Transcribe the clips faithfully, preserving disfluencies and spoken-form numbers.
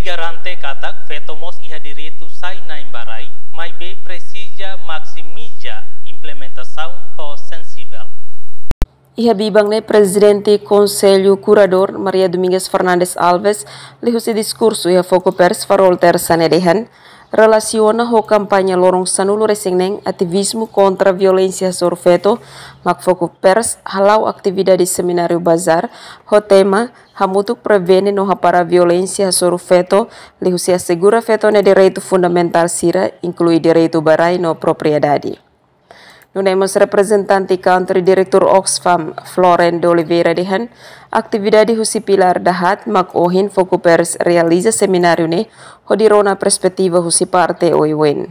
garante katak feto mós iha direitu sai na'in ba rai, maibé presiza maksimiza implementasaun ho sensivel. Iha biban ne'e, Prezidente Konsellu Kuradór, Maria Domingas Fernandes Alves, liuhusi diskursu iha Fokupers Farol Tersa ne'e dehan, relasiona ho kampaña loron sanulu-resin-neen ativismu kontra violénsia hasoru feto, mak Fokupers hala'o atividade semináriu bazár ho tema Hamutuk Prevene no Hapara Violénsia Hasoru Feto, liuhusi asegura feto nia direitu fundamentál sira, inklui direitu ba rai no propriedade. Nune'e mós reprezentante Country Director Oxfam, Floren de Oliveira dehan, atividade husi pilár dahaat mak ohin Fokupers realiza semináriu ne'e hodi rona perspetiva husi parte oioin.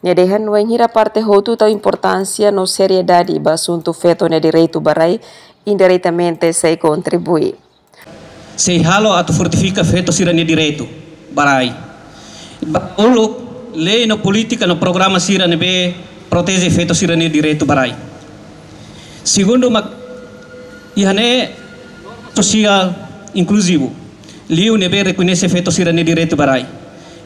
Nia dehan wainhira parte hotu tau importánsia no seriedade ba asuntu feto nia direitu ba rai, indiretamente sei kontribui. Sei halo atu fortifika feto sira-nia direitu ba rai. Ba uluk, lei no polítika no programa sira ne'ebé proteje feto sira-nia direitu ba rai. Segundu, mak iha ne'e sosiál inkluzivu, liu ne'ebé rekoñese feto sira-nia direitu ba rai.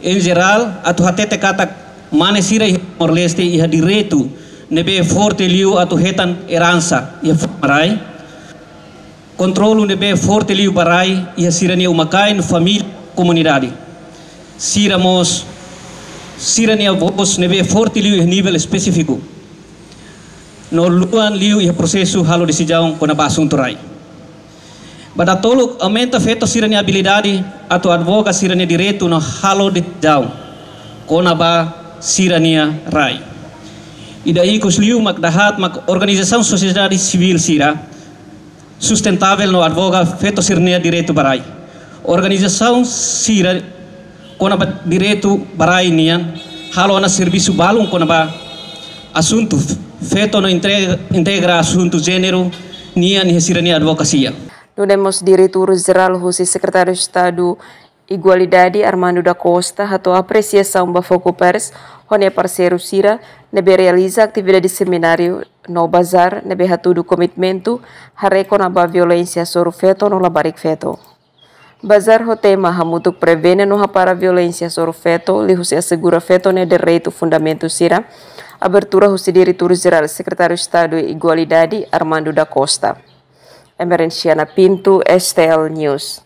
Em jerál, atu hatete katak mane sira iha Timor-Leste iha direitu ne'ebé forte liu atu hetan eransa iha forma rai. Kontrolu ne'ebé forte liu ba rai iha sira-nia uma-kain, família, komunidade. Sira mós, sira-nia vós ne'ebé forte liu iha nivel espesífiku. No luan liu iha prosesu halo desizaun kona-ba asuntu rai. Ba datoluk, aumenta feto sira-nia abilidade atu advoga sira-nia direitu no halo desizaun kona-ba sira-nia rai. Ida ikus liu mak dahaat mak organizasaun sosiedade sivíl sira sustentável no advoga feto sira-nia direitu ba rai. Organizasaun sira kona-ba direitu ba rai nian halo ona servisu balun kona-ba asuntu feto no integra, integra asuntu jéneru nian iha sira-nia advokasia. Nune'e mós Diretór Jerál husi Sekretáriu Estadu Igualdade, Armando da Costa, hato'o apresiasaun ba Fokupers ho nia parseiru sira ne'ebé realiza atividade semináriu no bazár ne'ebé hatudu komitmentu haree kona-ba violénsia hasoru feto no labarik feto. Bazár ho tema Hamutuk Prevene no Hapara Violénsia Hasoru Feto, liuhusi asegura feto nia direitu fundamentu sira, abertura husi Diretór Jerál Sekretáriu Estadu Igualdade, Armando da Costa. Emerenciana Pinto, S T L News.